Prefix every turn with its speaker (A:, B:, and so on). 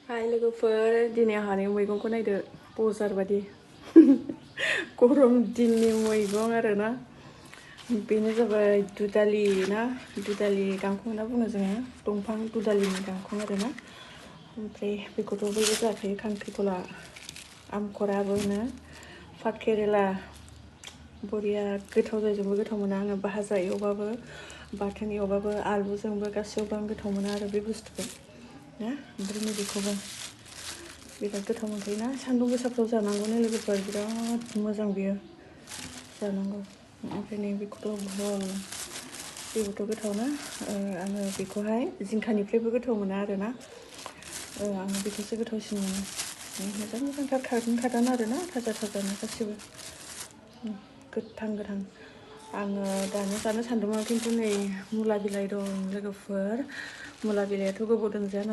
A: हाय लोगोफोर दिनै आंहानि मैगंखौ नायदो बजार बादि गरम दिननि मैगं आरोना बेनो जाबाय दुदालि ना दुदालि गांखं होनना बुङो जोङो दंफां दुदालिनि गांखं आरोना ओमफ्राय बेखौथ' बयबो जाखायो खांख्रिखला आमखराबो होनो पाट केरेला बरिया गोथाव जायजोंबो गोथाव मोनो आङो भाजा एवबाबो बाथोन एवबाबो आलुजोंबो गासैयावबो आं गोथाव मोनो आरो बे बुस्थुखौ ना ओमफ्राय नैबेखौबो बिराद गोथाव मोनखायोना सान्दुं गोसाफ्राव जानांगौनो लोगोफोर बिराद मोजां बियो जानांगौ ओमफ्राय नैबेखौथ' भल बेबोथ' गोथावना आङो बेखौहाय जिंखानिफ्रायबो गोथाव मोनो आरोना आङो बेखौसो गोथावसिन मोनो मोजां मोजांथार खागोन आरोना थाजा थाजानो गासिबो गोथां गोथां आङो दानो जानो सानदोंमोन खिन्थु नै मुला बिलाइ दं लोगोफोर मुला बिलाइआथ' गोबाव दोनजाया